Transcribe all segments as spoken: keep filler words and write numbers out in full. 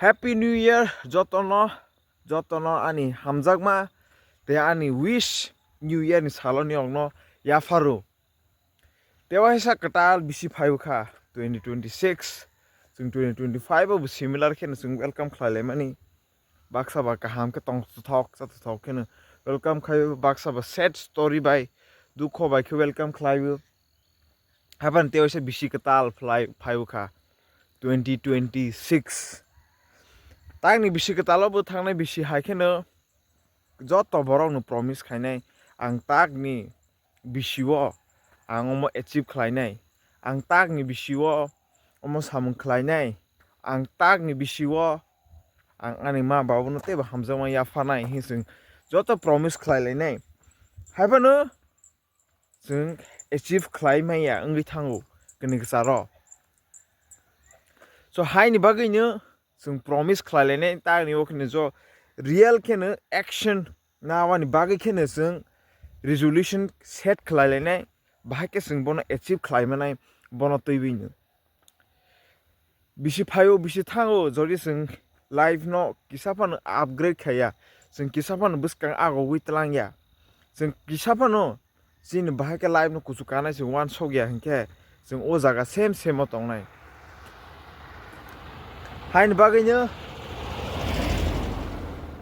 Happy New Year jotono, jotono ani hamjakma tei ani wish New Year ni salo ni okno yapharo. Tewaisa kwtal bisi phaiwkha twenty twenty-six, chwng twenty twenty-five o bo similar kheno chwng welcome khlailaimani. Baksa ba kaham khe tongthok, chathuthok kheno welcome khlaiwi, baksa ba sad story bai, dukho bai khe welcome khlaiwi. Haban tewaisa bisi kwtal phlai phaiwkha twenty twenty-six. Takni bisi kwtalo bo thangnai bisi hai kheno joto borokno promise khainai, ang takni bisio ang omo achieve khlainai, ang takni bisio omo samung khlainai, ang takni bisio ang ani ma babuno teibo hamjakma yapharnai hinwi chwng joto promise khlailainai. Haibano chwng achieve khlai manya wngwi thango kwnwi kwcharo. So haini bagwino chwng promise khlailainai, tangni o kheno jo real kheno action nawani bagwi kheno chwng resolution set khlailainai, bahai khe chwng bono achieve khlaimanai bono twiwino. Bisi phaio, bisi thango, jodi chwng life no kisa phano upgrade khaiya, chwng kisa phano bwskang agogwi tlangya, chwng kisa phano chini bahai khe life no kuchuk kanai chwng uansukya hinkhe chwng o jaga same same o tongnai. Haini bagwino,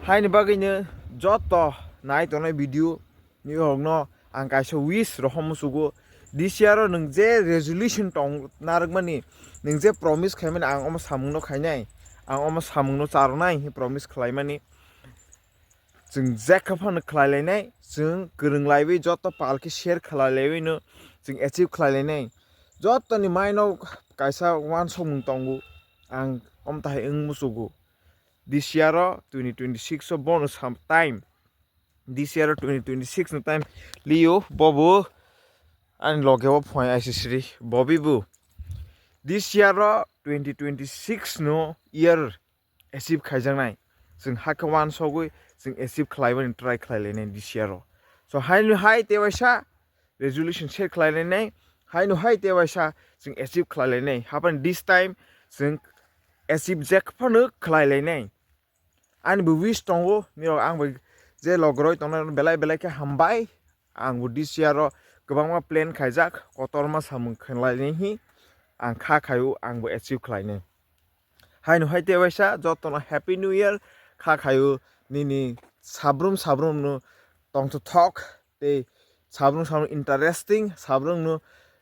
haini bagwino joto nai tongnai video ni rokno ang kaisa wish rohorma sugo. This year o nwng je resolution tong narwkmani, nwng je promise khaimani, ang omo samungno khainai, ang omo samungno charonai hinwi promise khlaimani. Chwng jekha phano khlailainai, chwng kwrwng laiwi joto pal khe share khlailainai, chwng achieve khlailainai. Jotoni mind o kaisa uansukmung tongo, ang omo tahai wng musugo. This year o twenty twenty-six o bono sam time, this year o twenty twenty-six no time liyo, bobo ani loge o phone aisisiri bobi bu. This year o twenty twenty-six no year achieve khaijaknai, chwng hakhe uansugwi chwng achieve khlaimani try khlailainai this year o. So haino hai tewaisa resolution set khlailainai, haino hai tewaisa chwng achieve khlailainai, hapan this time chwng achieve jekha phano khlailainai. Ani bo wish tongo, nirok ang bai je logroi tongnai belai belai khe hambai. Ang bo this year o kwbangma plan khaijak, kotorma samung khlainai hi ang kha khaio, ang bo achieve khlainai. Haino hai tewaisa jotono Happy New Year kha khaio, nini sabrum sabrum no tongthothok tei sabrum sabrum interesting, sabrum no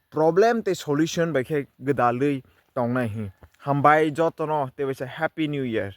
problem tei solution bai khe gwdalwi tongnai hi. Hambai jotono tewaisa Happy New Year.